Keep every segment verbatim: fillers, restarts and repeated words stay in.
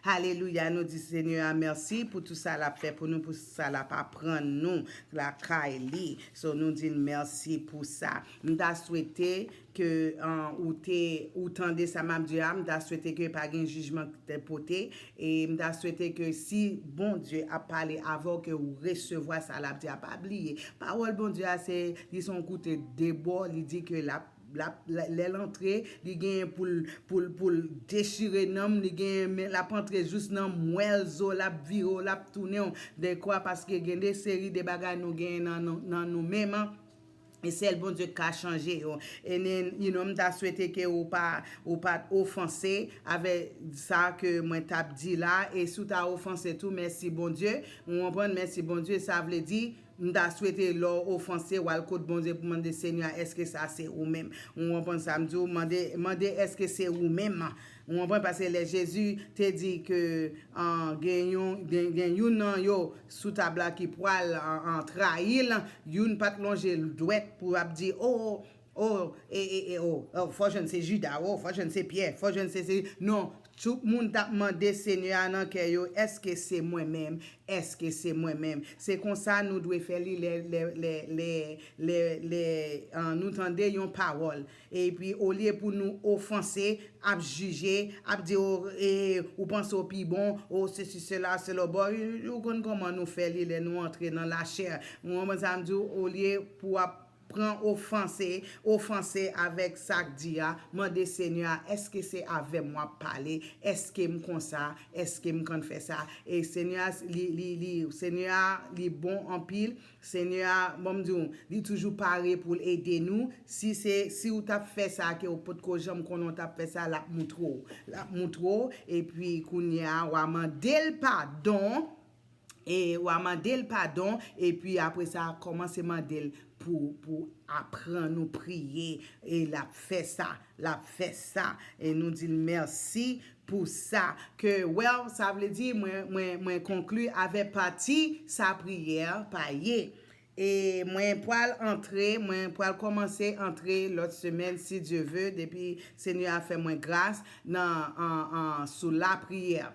Alelouya, nou di Senyè a mèsi pou tout sa l ap fè pou nou, pou sa l ap aprann nou lakay li. So, nou di l mèsi pou sa. M ta swete ke uh, ou te ou tande sa m ap di a, m ta swete ke pa gen jijman ki te pote, e m ta swete ke si Bondye ap pale avè w, ke ou resevwa sa l ap di a. Pa bliye, pawòl Bondye a se, li se yon koute de bò, li di ke l ap l ap lè l antre, li genyen pou l pou l pou l dechire nanm, li genyen men l ap antre jous nan mwèl zo, l ap vire w, l ap tounen w dekwa, paske gen de seri de bagay nou genyen nan nou nan nou menm an. E sèl Bondye k ka chanje yo. And then, you know, m ta swete ke ou pa ou pa t ofanse avè sa ke mwen t ap di la. E si w ta ofanse tou, mèsi Bondye. Ou konprann? Mèsi Bondye. Sa vle di, m ta swete lè w ofanse, w al kot Bondye pou mande Senyè a, èske sa se ou menm? Ou konprann sa m di w? Mande, mande èske se ou menm. Ou konprann? Paske lè Jezi te di ke uh, gen yon gen, gen youn nan yo sou tab la ki pral uh, uh, trayi l, youn pa t lonje dwèt pou ap di, o, o, e, e, e, o, o, fò jwenn se Jida, o, fò jwenn se Pyè, fò jwenn se, se, non, tout moun t ap mande Senyè a nan kè yo, èske se mwen menm? Èske se mwen menm? Se konsa nou dwe fè li lè, lè, lè, lè, lè, lè uh, nou tande yon pawòl. Epi, olye pou nou ofanse, ap jije, ap di, o, e, ou panse w pi bon, o, sesi, sela, sela, bon, ou konn kòman nou fè li lè nou antre nan lachè. Ou konprann sa m di w? Olye pou ap pran ofanse, ofanse avèk sa k di a, mande Senyè a, èske se avè m w ap pale? Èske m konsa? Èske m konn fè sa? E Senyè a, li, li, li, Senyè a, li bon anpil. Senyè a, ban m di w, li toujou pare pou l ede nou. Si se, si w t ap fè sa ke w potko janm konnen w t ap fè sa, l ap moutre w. L ap moutre w, epi kounye a, w a mande l padon. E w a mande l padon, epi apre sa, kòmanse mande l pou, pou aprann ou priye, e l ap fè sa, l ap fè sa. E nou di l mèsi pou sa. Ke, well, sa vle di, mwen, mwen, mwen konkli avè pati sa priyè pa ye. E mwen pral antre, mwen pral kòmanse antre lòt semèn, si Dye ve, depi Senyè a fè mwen gras nan, an, an, sou lapriyè.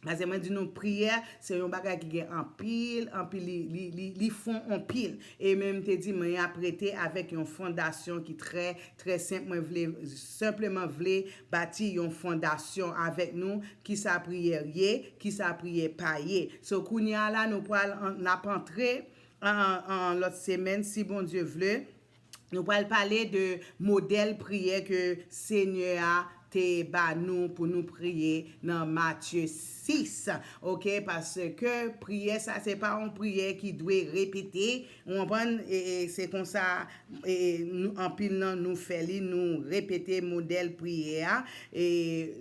Paske mwen di nou, priyè, se yon bagay ki gen anpil, anpil, li, li, li, li fon anpil. E menm te di, mwen ap rete avèk yon fondasyon ki trè, trè senp. Mwen vle, senpleman vle bati yon fondasyon avèk nou, kisa priyè ye, kisa priyè pa ye. So, kounye a la, nou pral, an- n ap antre, an, an lòt semèn, si Bondye vle. Nou pral pale de modèl priyè ke Senyè a te ba nou pou nou priye nan Matye sis. Oke, paske priyè sa, se pa yon priyè ki dwe repete. Ou konprann? E, e, se konsa, e, e, nou, anpil nan nou fè li, nou repete modèl priyè a. E,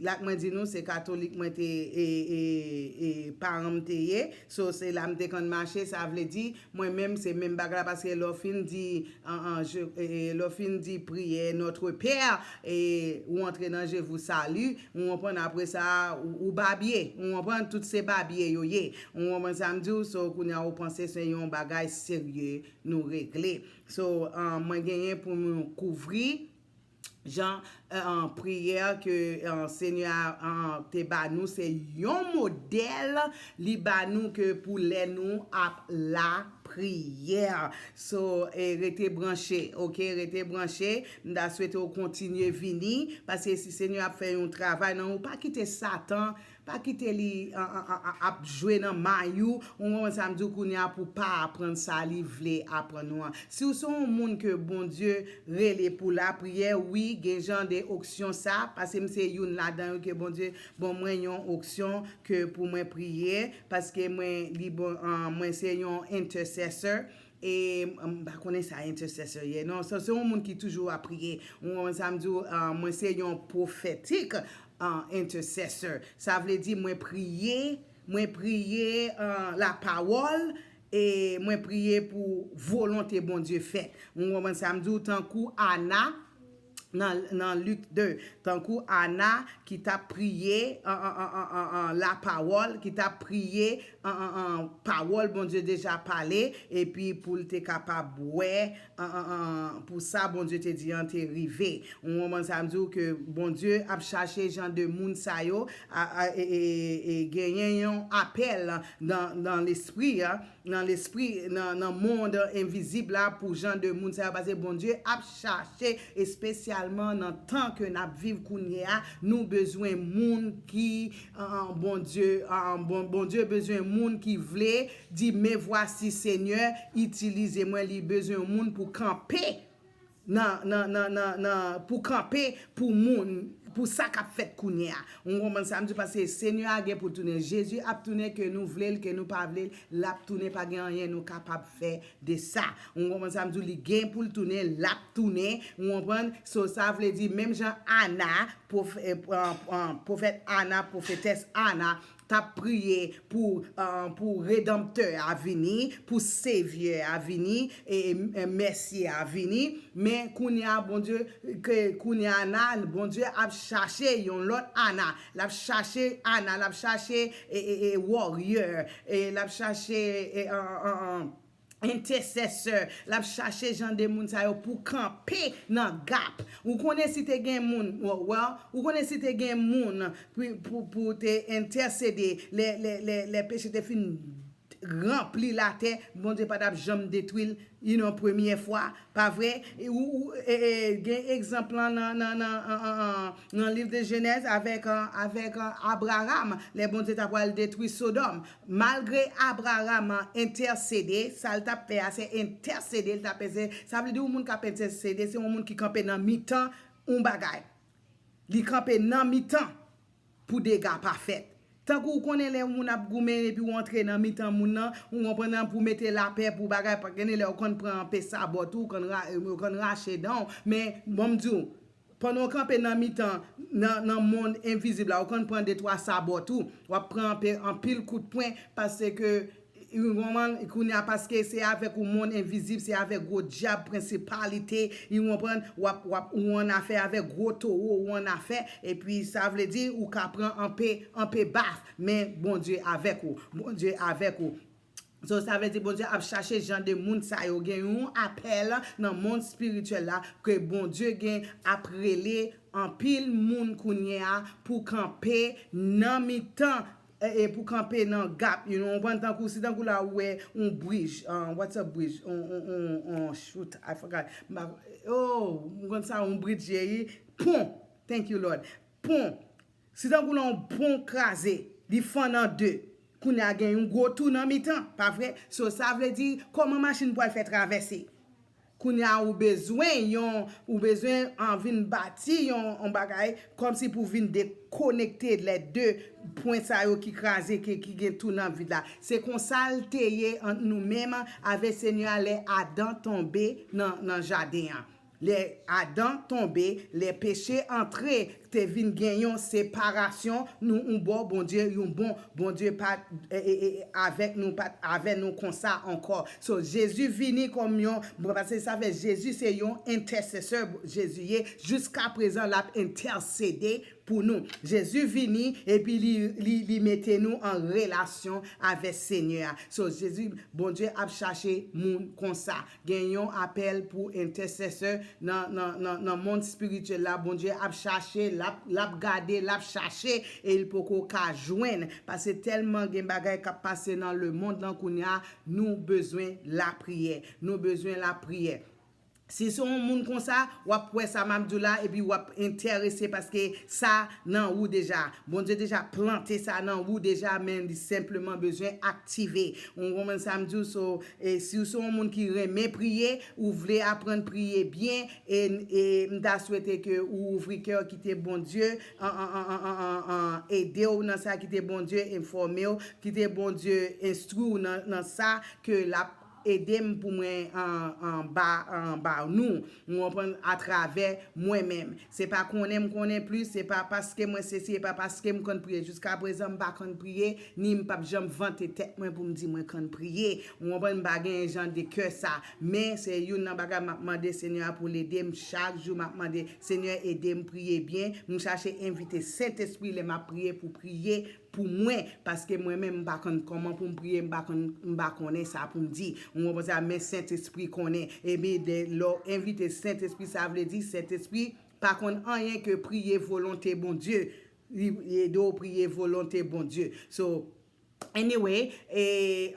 la k mwen di nou, se katolik mwen te, e, e, e, paran m te ye. So, se la m te konn mache, sa vle di, mwen menm, se menm bagay la, paske lè w fin di, an, an, je, e, e, lè w fin di priyè Notre Père, e, ou antre nan Je vous salue, ou konprann, apre sa, ou, ou babye, ou konprann, tout se babye yo ye, ou konprann sa m di w, so, kounye a ou panse se yon bagay serye nou regle. So, an, mwen genyen pou m kouvri, jan, eh, priyè ke, eh, Senyè a, eh, te ba nou, se yon modèl li ba nou ke pou lè nou ap lapriyè. So, eh, rete branche, oke? Rete branche. M ta swete w kontinye vini, paske si Senyè ap fè yon travay nan ou, pa kite Satan Pa kite li a, a, a, a, ap jwe nan may ou. Ou konprann sa m di w kounye a pou pa aprann sa li vle aprann ou an. Si w se yon moun ke Bondye rele pou lapriyè, wi, gen jan de onksyon sa, paske m se youn ladan yo ke Bondye ban mwen yon onksyon ke pou mwen priye, paske mwen li bon, an, mwen se yon intercessor. E m pa konnen sa intercessor ye. Non, se, se yon moun ki toujou ap priye. Ou konprann sa m di w, ah, mwen se yon prophetic, ah, intercessor. Sa vle di mwen priye, mwen priye, ah, lapawòl, e mwen priye pou volonte Bondye fèt. Ou konprann sa m di w, tankou Ana, nan, nan Lik de, tankou Ana ki t ap priye an, an, an, an, an, an lapawòl, ki t ap priye an, an, an pawòl Bondye deja pale, epi pou l te kapab wè an, an, an, pou sa Bondye te di an te rive. Ou konprann sa m di w, ke Bondye ap chache jan de moun sa yo, a, a, e, e, e, e genyen yon apèl nan, nan lespri, a, nan lespri, nan, nan mond envizib la pou jan de moun sa yo, paske Bondye ap chache espesyalman nan tan ke n ap viv kounye a, nou bezwen moun ki, an, an, Bondye, an, bon, Bondye bezwen moun ki vle di, me vwasi Senyè, itilize mwen, li bezwen moun pou kanpe nan, nan, nan, nan, nan, pou kanpe pou moun, pou sa k ap fèt kounye a. Ou konprann sa m di, paske Senyè a gen pou l tounen. Jezi ap tounen, ke nou vle l, ke nou pa vle l, l ap tounen, pa gen anyen nou kapab fè de sa. Ou konprann sa m di, li gen pou l tounen, l ap tounen. Ou konprann? So, sa vle di, menm jan Ana, pwof-, eh, pwofèt Ana, pwofetès Ana, t ap priye pou, uh, pou Redanmtè a vini, pou Sevye a vini, e, e, e Mesye a vini. Men kounye a, Bondye, ke kounye a, Ana, Bondye ap chache yon lòt Ana. L ap chache Ana, l ap chache, e, e, e, warrior, e l ap chache, e, an, an, an, entèsesè, l ap chache jan de moun sa yo pou kanpe nan gap. Ou konnen si te gen moun, well, ou konnen si te gen moun pou, pou, pou te entèsede, lè, lè, lè, lè peche te fin ranpli latè, Bondye pa t ap janm detwi l, you know, premye fwa, pa vre? E, ou, ou, e, e, gen egzanp lan nan, nan, nan, an, an, an, nan liv de Jenèz avèk, an, avèk, an, Abraram, lè Bondye t ap pral detwi Sodòm. Malgre Abraram entèsede, sa l t ap fè a, se entèsede l t ap entèsede. Sa vle di yon moun k ap entèsede, se yon moun ki kanpe nan mitan yon bagay. Li kanpe nan mitan pou dega pa fèt. Tankou ou konnen lè yon moun ap goumen epi w antre nan mitan moun nan, ou konprann nan, pou mete lapè, pou bagay, pa gen lè ou konn pran anpe sabòt ou, ou konn ra-, ou konn rache dan w. Men, ban m di w, pandan w kanpe nan mitan, nan, nan mond envizib la, ou konn pran de twa sabòt ou, w ap pran anpe, anpil kout pwen, paske, ou konprann, kounye a, paske se avèk yon mond envizib, se avèk gwo dyab, prensipalite, ou konprann, w ap, w ap, ou annafè avèk gwo towo, ou annafè, epi sa vle di, ou ka pran anpe, anpe baf, men Bondye avèk ou, Bondye avèk ou. So, sa vle di Bondye ap chache jan de moun sa yo. Gen yon apèl nan mond espirityèl la ke Bondye gen ap rele anpil moun kounye a pou kanpe nan mitan, e, e pou kanpe nan gap, you know, ou konprann, tankou, si tankou la ou wè yon bridge, uh, what's a bridge? On, on, on, on, shoot, I forgot. Ma, oh, m konn sa, yon bridge ye, pon. Thank you, Lord. Pon. Si tankou la yon pon kraze, li fann an de. Kounye a gen yon gwo tou nan mitan, pa vre? So, sa vle di, kòman machin pral fè travèse? Kounye a ou bezwen yon, ou bezwen an vin bati yon, yon bagay, kòmsi pou vin dekonekte lè de pwen sa yo ki kraze, ki, ki gen tou nan vid la. Se konsa l te ye ant nou menm avèk Senyè a lè Adan tonbe nan, nan jaden an. Lè Adan tonbe, lè peche antre, te vin gen yon separasyon, nou yon bò, Bondye yon bò, Bondye pa, e, e, e, avèk nou, pa t avè nou konsa ankò. So, Jezi vini kòm yon, bon, paske sa fè Jezi se yon entèsesè, Jezi ye, jiska prezan l ap entèsede pou nou. Jezi vini, epi li, li, li mete nou an relasyon avèk Senyè a. So, Jezi, Bondye ap chache moun konsa. Gen yon apèl pou entèsesè nan, nan, nan, nan mond espirityèl la. Bondye ap chache, l ap, l ap gade, l ap chache, e l poko ka jwenn. Paske tèlman gen bagay k ap pase nan lemonn lan kounye a, nou bezwen lapriyè. Nou bezwen lapriyè. Si se yon moun konsa, w ap wè sa m ap di w la, epi w ap enterese paske sa nan ou deja. Bondye deja plante sa nan ou deja, men li senpleman bezwen aktive. Ou konprann sa m di w? So, e si w se yon moun ki renmen priye, ou vle aprann priye byen, e, e m ta swete ke ou ouvri kè w, kite Bondye an, an, an, ede w nan sa, kite Bondye enfòme w, kite Bondye enstwi w nan, nan sa ke l ap ede m pou mwen anba anba nou, ou konprann, atravè mwen menm. Se pa konnen m konnen plis, se pa paske mwen sesi, se pa paske m konn priye. Jiskaprezan m pa konn priye, ni m p ap janm vante tèt mwen pou m di mwen konn priye. Ou konprann, m pa gen jan de kè sa. Men se youn nan bagay m ap mande Senyè a pou l ede m chak jou. M ap mande Senyè ede m priye byen. M chache envite Sentespri lè m ap priye pou priye pou mwen, paske mwen menm m pa konn kòman pou m priye, m pa konn, m pa konnen sa pou m di. Ou konprann sa, men Sentespri konnen. Epi de lè w envite Sentespri, sa vle di Sentespri pa konn anyen ke priye volonte Bondye. Li ede w priye volonte Bondye. So, anyway, e,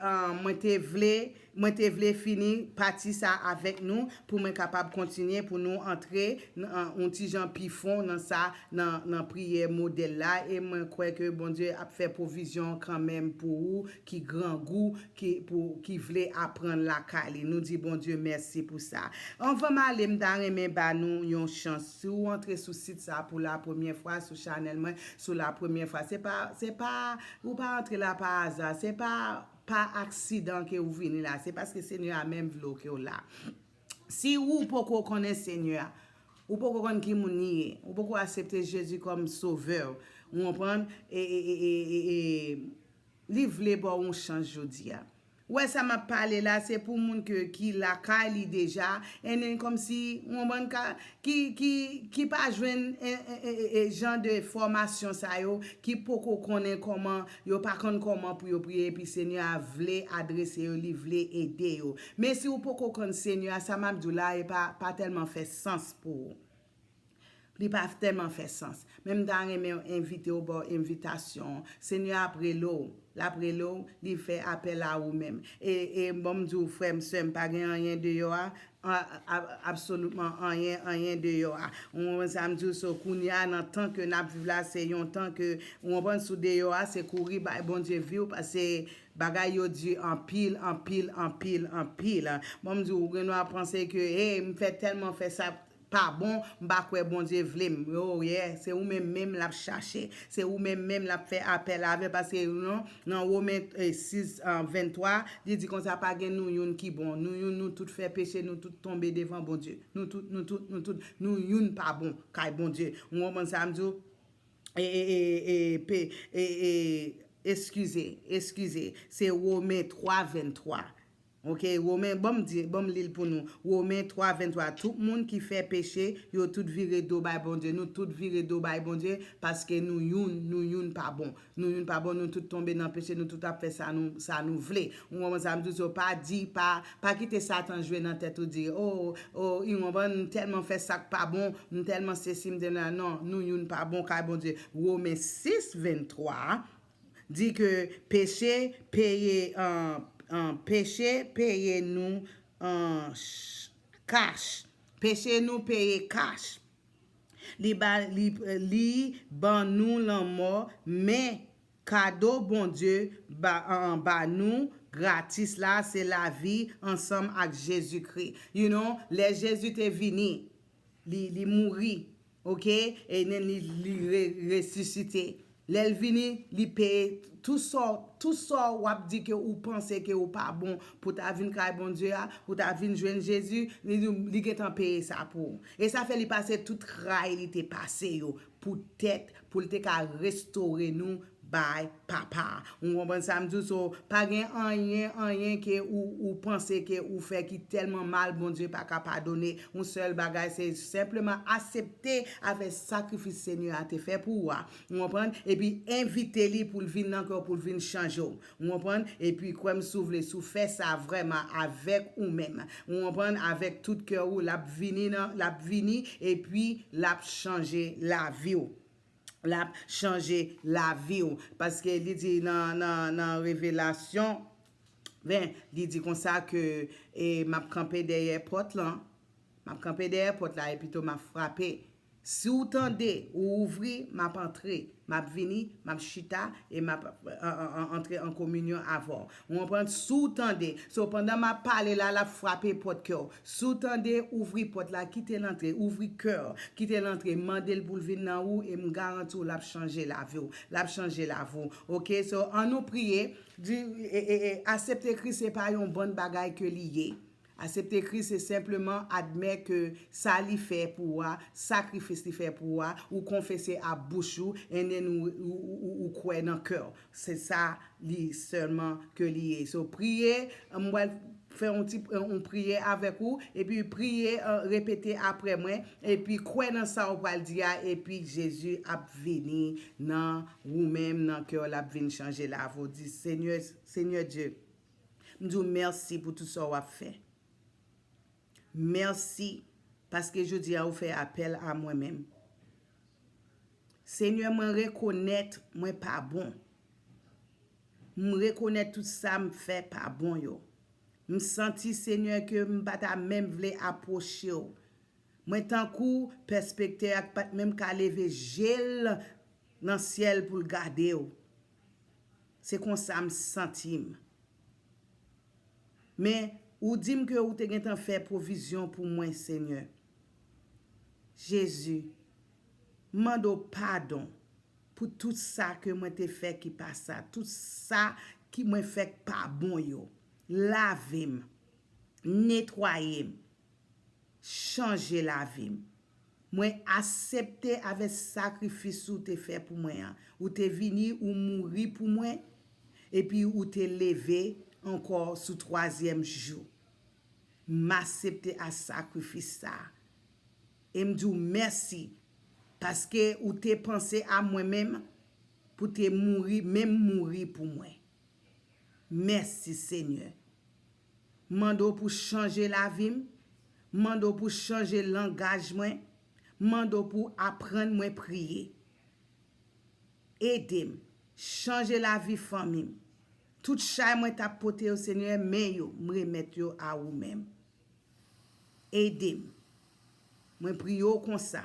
um, mwen te vle, mwen te vle fini pati sa avèk nou pou mwen kapab kontinye pou nou antre nan yon ti jan pi fon nan sa, nan, nan priyè modèl la. E mwen kwè ke Bondye ap fè pwovizyon kanmenm pou ou ki grangou, ki, pou, ki vle aprann lakay li. Nou di Bondye mèsi pou sa. Anvan m ale, m ta renmen ba nou yon chans. Si w antre sou sit sa pou la premyè fwa, sou chanèl mwen, sou la premyè fwa, se pa, se pa, ou pa antre la pa aza, se pa, pa aksidan ke ou vini la, se paske Senyè a menm vle w ke w la. Si ou poko konnen Senyè a, ou poko konn ki moun li ye, ou poko aksepte Jezi kòm sovè, ou konprann? E, e, e, e, e, e, li vle ba w yon chans jodi a. Ou wè sa m ap pale la, se pou moun ke, ki lakay li deja, and then kòmsi, ou konprann, ka, ki, ki, ki pa jwenn e, e, e, e, e jan de fòmasyon sa yo, ki poko konnen kòman, yo pa konn kòman pou yo priye, epi Senyè a vle adrese yo, li vle ede yo. Men si ou poko konn Senyè a, sa m ap di w la, e pa, pa tèlman fè sans pou ou. Li pa tèlman fè sans. Men m ta renmen envite w, ba w envitasyon. Senyè a ap rele w. L ap rele w, li fè apèl a ou menm. E, e ban m di w, frè m, sè m, pa gen anyen deyò a, a, a, absolitman anyen, anyen deyò a. Ou konprann sa m di w? So, kounye a, nan tan ke n ap viv la, se yon tan ke, ou konprann, sou deyò a, se kouri bay Bondye vi w, paske bagay yo di anpil, anpil, anpil, anpil. Ban m di w, ou gen dwa panse ke, hey, m fè tèlman fè sa pa bon, m pa kwè Bondye vle m. Oh, yeah, se ou menm menm l ap chache. Se ou menm menm l ap fè apèl avè, paske non, nan Women, eh, sis, ah, venntwa, li di konsa, pa gen nou youn ki bon. Nou youn, nou tout fè peche, nou tout tonbe devan Bondye. Nou tout, nou tout, nou tout, nou youn pa bon kay Bondye. Ou konprann sa m di w? E, e, e, e, pe, e, e, eskize, eskize. Se Women twa venntwa. Ok, Women, ban m di, ban m li l pou nou. Women twa venntwa, tout moun ki fè peche, yo tout vire do bay Bondye. Nou tout vire do bay Bondye, paske nou youn, nou youn pa bon. Nou youn pa bon, nou tout tonbe nan peche, nou tout ap fè sa nou, sa nou vle. Ou konprann sa m di w? So, pa di, pa, pa kite Satan jwe nan tèt ou, di, oh, oh, ou konprann, m tèlman fè sa k pa bon, m tèlman sesi, m tèlman, non, nou youn pa bon kay Bondye. Women sis venntwa, di ke peche peye, an, an, peche peye nou, an, ch-, kach. Peche nou peye kach. Li ba, li, li ban nou lanmò, men kado Bondye ba, an, ba nou gratis la, se lavi ansanm ak Jezikri. You know, lè Jezi te vini, li, li mouri, ok? E nen li, li re-, resisite. Lè l vini, li peye tout sa, tout sa w ap di ke ou panse ke ou pa bon pou ta vin kay Bondye a, pou ta vin jwenn Jezi, li, li gentan peye sa pou ou. E sa fè li pase tout tray li te pase yo poutèt, pou l te ka restore nou bay Papa a. Ou konprann sa m di w? So, pa gen anyen, anyen ke ou, ou panse ke ou fè ki tèlman mal, Bondye pa ka padone. Yon sèl bagay, se senpleman aksepte avèk sakrifis Senyè a te fè pou ou a. Ou konprann? Epi envite li pou l vin nan kè w, pou l vin chanje w. Ou konprann? Epi kwè m si w vle, si w fè sa vrèman avèk ou menm. Ou konprann? Avèk tout kè w, l ap vini nan, l ap vini, epi l ap chanje lavi w. L ap chanje lavi w. Paske li di nan, nan, nan Revelasyon ven, li di konsa ke, e, m ap kanpe dèyè pòt lan. M ap kanpe dèyè pòt la, epi tou m ap frape. Si w tande, ou ouvri, m ap antre. M ap vini, m ap chita, e m ap an- an- an- antre an kominyon avè w. Ou konprann? Si w tande, so pandan m ap pale la, l ap frape pòt kè w. Si w tande, ouvri pòt la, kite l antre, ouvri kè w, kite l antre, mande l pou l vin nan ou, e m garanti w, l ap chanje lavi w. L ap chanje lavi w. Oke, so ann nou priye, di, e, e, e, aksepte Kris se pa yon bann bagay ke li ye. Aksepte Kris se senpleman admèt ke sa li fè pou ou a, sakrifis li fè pou ou a, ou konfese ak bouch ou, and then ou, ou, ou, ou, ou kwè nan kè w. Se sa li sèlman ke li ye. So, priye, m pral fè yon ti yon priyè avèk ou, epi priye, eh, repete apre mwen, epi kwè nan sa ou pral di a, epi Jezi ap vini nan ou menm, nan kè w, l ap vin chanje lavi w. Di, Senyè, Senyè Dye, m di w mèsi pou tout sa w ap fè. Mèsi, paske jodi a ou fè apèl a mwen menm. Senyè, mwen rekonèt mwen pa bon. M rekonèt tout sa m fè pa bon yo. M santi, Senyè, ke m pa ta menm vle apwoche w. Mwen tankou pèspektè a k pa t menm ka leve je l nan syèl pou l gade w. Se konsa m santi m. Men, ou di m ke ou te gentan fè pwovizyon pou mwen, Senyè. Jezi, m mande w padon pou tout sa ke mwen te fè ki pa sa, tout sa ki mwen fè k pa bon yo. Lave m, netwaye m, chanje lavi m. Mwen aksepte avèk sakrifis ou te fè pou mwen an. Ou te vini, ou mouri pou mwen, epi ou te leve ankò sou twazyèm jou. M aksepte a sakrifis sa a. E m di w mèsi, paske ou te panse a mwen menm pou te mouri, menm mouri pou mwen. Mèsi, Senyè. M mande w pou chanje lavi m. M mande w pou chanje langaj mwen. M mande w pou aprann mwen priye. Ede m. Chanje lavi fanmi m. Tout chay mwen t ap pote yo, Senyè, men yo, m remèt yo a ou menm. Ede m. Mwen priye w konsa,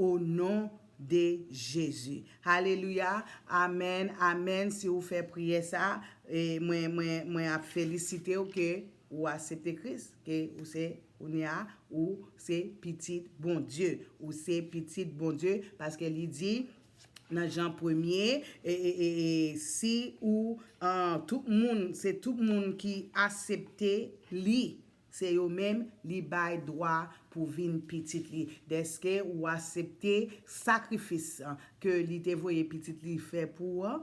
o non de Jezi. Alelouya. Amèn, amèn. Si ou fè priyè sa, e mwen, mwen, mwen ap felisite w ke ou aksepte Kris, ke ou se, kounye a, ou se pitit Bondye. Ou se pitit Bondye, paske li di nan Jan premye, e, e, e, e, si ou, an, tout moun, se tout moun ki aksepte li, se yo menm li bay dwa pou vin pitit li. Dèske ou aksepte sakrifis, an, ke li te voye pitit li fè pou ou an,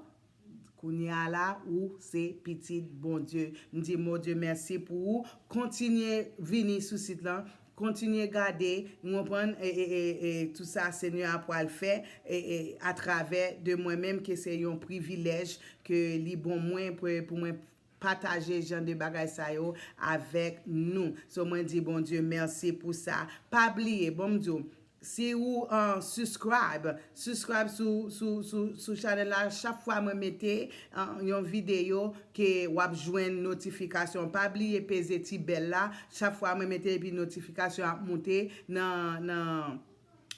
kounye a la, ou se pitit Bondye. M di Bondye mèsi pou ou. Kontinye vini sou sit lan. Kontinye gade, ou konprann, e, e, e, e, tout sa Senyè a pral fè, e, e, atravè de mwen menm, ke se yon privilèj ke li bon mwen pou, pou mwen pataje jan de bagay sa yo avèk nou. So, mwen di Bondye mèsi pou sa. Pa bliye, bon, m di w, si ou, uh, subscribe, subscribe sou, sou, sou, sou chanèl la, chak fwa mwen mete, uh, yon videyo ke w ap jwenn notifikasyon. Pa bliye peze ti bèl la, chak fwa mwen mete epi notifikasyon ap moute nan, nan,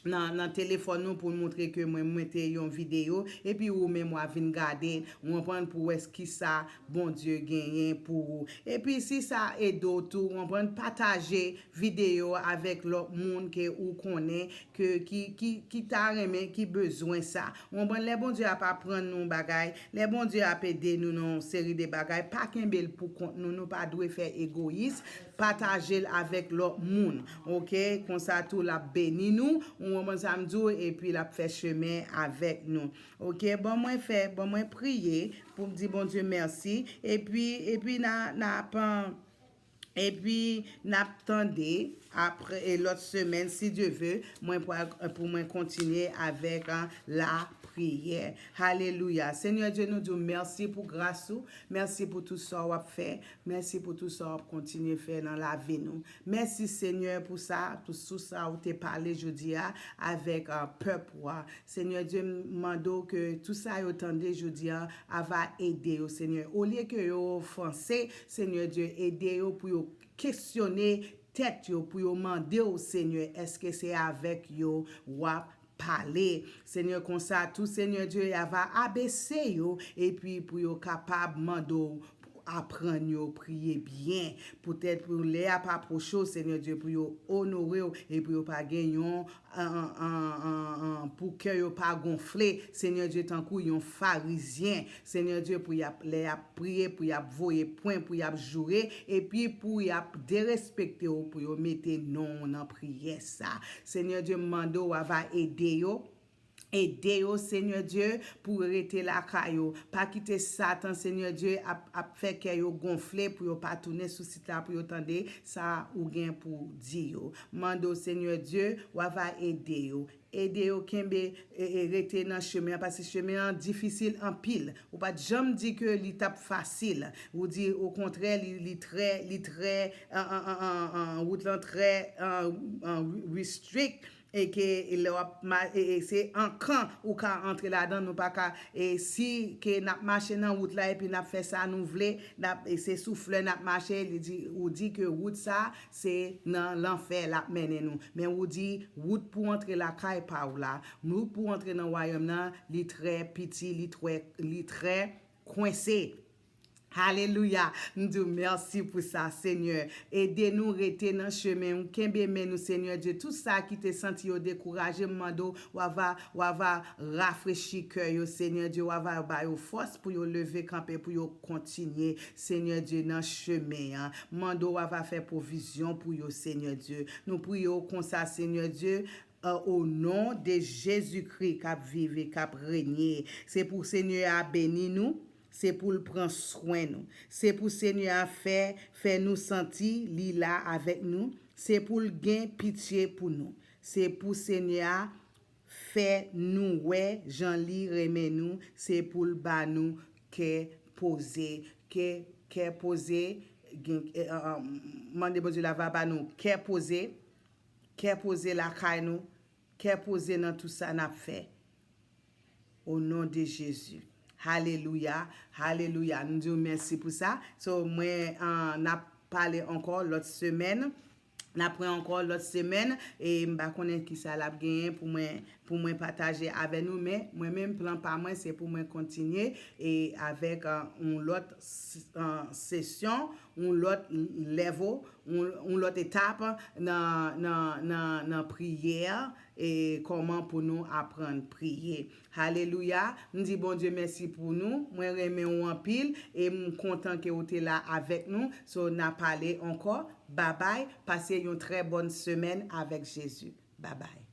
nan, nan telefòn nou pou l montre ke mwen mete yon videyo, epi ou menm w a vin gade, ou konprann, pou wè kisa Bondye genyen pou ou. Epi si sa ede w tou, ou konprann, pataje videyo avèk lòt moun ke ou konnen ke, ki, ki, ki ta renmen, ki bezwen sa. Ou konprann, lè Bondye ap aprann nou bagay, lè Bondye ap ede nou nan yon seri de bagay, pa kenbe l pou kont nou, nou pa dwe fè egoyis, pataje l avèk lòt moun. Oke? Konsa tou, l ap beni nou, ou konprann sa m di w, epi l ap fè chemen avèk nou. Oke? Bon, mwen fè, bon, mwen priye pou m di Bondye mèsi, epi, epi n a, n ap, epi n ap tande apre, e lòt semèn, si Dye ve, mwen pral, pou mwen kontinye avèk, a, lapriyè. Alelouya. Senyè Dye, nou di w mèsi pou gras ou, mèsi pou tout sa w ap fè, mèsi pou tout sa w ap kontinye fè nan lavi nou. Mèsi, Senyè, pou sa, pou sou sa ou te pale jodi a avèk, a, pèp ou a. Senyè Dye, m mande w ke tout sa yo tande jodi a, a va ede yo, Senyè. Olye ke yo ofanse, Senyè Dye, ede yo pou yo kesyone tèt yo, pou yo mande w, Senyè, èske se avèk yo w ap pale. Senyè, konsa tou, Senyè Dye, y ava abese yo, epi pou yo kapab mande w aprann yo priye byen. Poutèt pou lè y ap apwoche w, Senyè Dye, pou yo onore w e pou yo pa gen yon, an, an, an, an, an, pou kè yo pa gonfle, Senyè Dye, tankou yon farizyen. Senyè Dye, pou y ap, lè y ap priye, pou y ap voye pwen, pou y ap joure, epi pou y ap derespekte w, pou yo mete non w nan priyè sa. Senyè Dye, m mande w ava ede yo. Ede yo, Senyè Dye, pou yo rete lakay yo. Pa kite Satan, Senyè Dye, ap, ap fè kè yo gonfle pou yo pa tounen sou sit la pou yo tande sa ou gen pou di yo. Mande w, Senyè Dye, w ava ede yo. Ede yo kenbe, e, e, rete nan chemen an, paske chemen an difisil anpil. Ou pa t janm di ke li t ap fasil. Ou di, okontrè, li, li trè, li trè, an, an, an, an, an, wout lan trè, an, an, restrict. E ke lè w ap ma-, e, e se an kan ou ka antre ladan, nou pa ka, e si ke n ap mache nan wout la epi n ap fè sa nou vle, n ap, e se sou flè n ap mache, li di, ou di ke wout sa, se nan lanfè l ap mennen nou. Men ou di, wout pou antre lakay pa w la, wout pou antre nan wayòm nan, li trè piti, li trè, li trè kwense. Alelouya. M di w mèsi pou sa, Senyè. Ede nou rete nan chemen w. Kenbe men nou, Senyè Dye. Tout sa ki te santi yo dekouraje, m mande w, w ava, w ava rafrechi kè yo, Senyè Dye. W ava ba yo fòs pou yo leve kanpe, pou yo kontinye, Senyè Dye, nan chemen an. M mande w, w ava fè pwovizyon pou yo, Senyè Dye. Nou priye w konsa, Senyè Dye, o non de Jezikri k ap viv e k ap renye. Se pou Senyè a beni nou. Se pou l pran swen nou. Se pou Senyè a fè, fè nou santi li la avèk nou. Se pou l gen pitye pou nou. Se pou Senyè a fè nou wè jan li renmen nou. Se pou l ba nou kè poze. Kè, kè poze, gen, e, e, e, mande Bondye l ava ba nou kè poze, kè poze lakay nou, kè poze nan tout sa n ap fè. O non de Jezi. Alelouya, alelouya. Nou di w mèsi pou sa. So, mwen, ah, n ap pale ankò lòt semèn. N ap pran ankò lòt semèn. E m pa konnen ki sa l ap genyen pou mwen, pou mwen pataje avè nou. Men, mwen menm, plan pa mwen, se pou mwen kontinye e avèk, ah, yon lòt s-, ah, sesyon, yon lòt level, yon, yon lòt etap nan, nan, nan, nan priyè e kòman pou nou aprann priye. Alelouya. M di Bondye mèsi pou nou. Mwen renmen w anpil e m kontan ke w te la avèk nou. So, n a pale ankò. Babay. Pase yon trè bòn semèn avèk Jezi. Babay.